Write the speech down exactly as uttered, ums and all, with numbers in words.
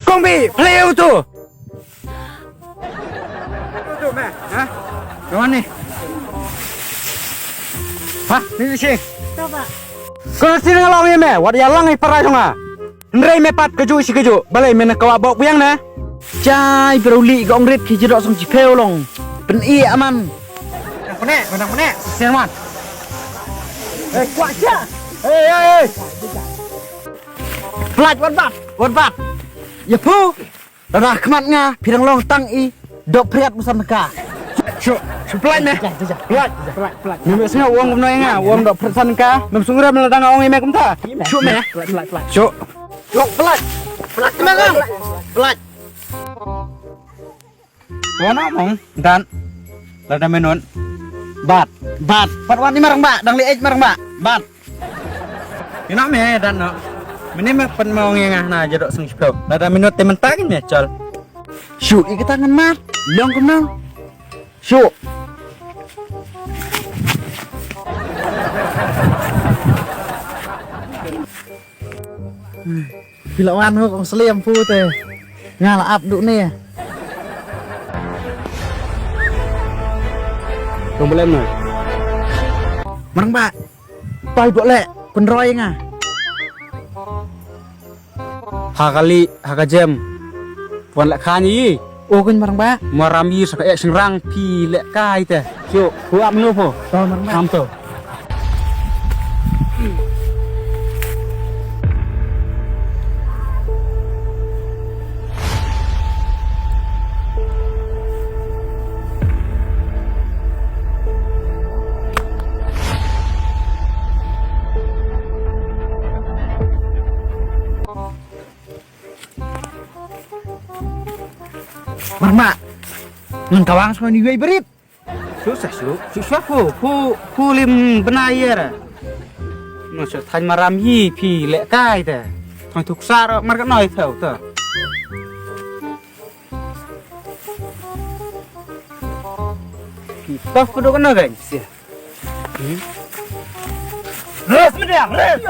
Kong Bi, play u tu. Tu me, ha? Kawan ni. Ha, ni ni sih. Coba. Kau nasi dengan long ni me, wat ya lang ni para jong ah. Hynrei me pat kajuh shi kajuh, balei me na kawah bok biang ne? Jai bro li gong rit ki jadok song jipeu long. Pen i aman. Nang pene, nang pene. Siang man. Eh, kuat je. Hei, hei, hei. Pelat, wat bat, wat bat. Ya pu. Lada khmat nga phi dang long tang i dok priat busan ka. Shu, shu pelat ne. Pelat, pelat, pelat. Mem sngewbha wong kumno nga, wong dok priat san ka. Mem sungra me lada nga ong i me kumta. Shu me. Pelat, pelat, pelat. Shu. Yok pelat. Pelat kena kan? Pelat. Wana mong dan lada menun. Bat, bat. Pat wan ni marang ba, dang li ej marang ba. Bat. Ina me dan no. Mene me pen mau nge nga na jadok seng shpeu. Lada menun te mentak me chal. Shu i kata ngan mat. Long kumno. Shu. Phi la wan ho kong Slim pu te. Nga la ap duk ne. Kong Blem na. Marang ba. Pai dok le. Pynroi nga. Ha kali, ha ka jem. Wan leh kha ni. O kun marang ba. Maram yi sa ka ek sing rang phi leh kai te. Shu, ku ap nu pho. To marang ba. Am to. Marma. Ngan kawang sa ni wei berit. Shu sa shu, shu shu fu, fu, fu lim bna yer. No shu thain maram yi phi leh kai te. Thong thuk sar mar ka noi thau te. Phi toh fu dok na gan sia. Res media, res.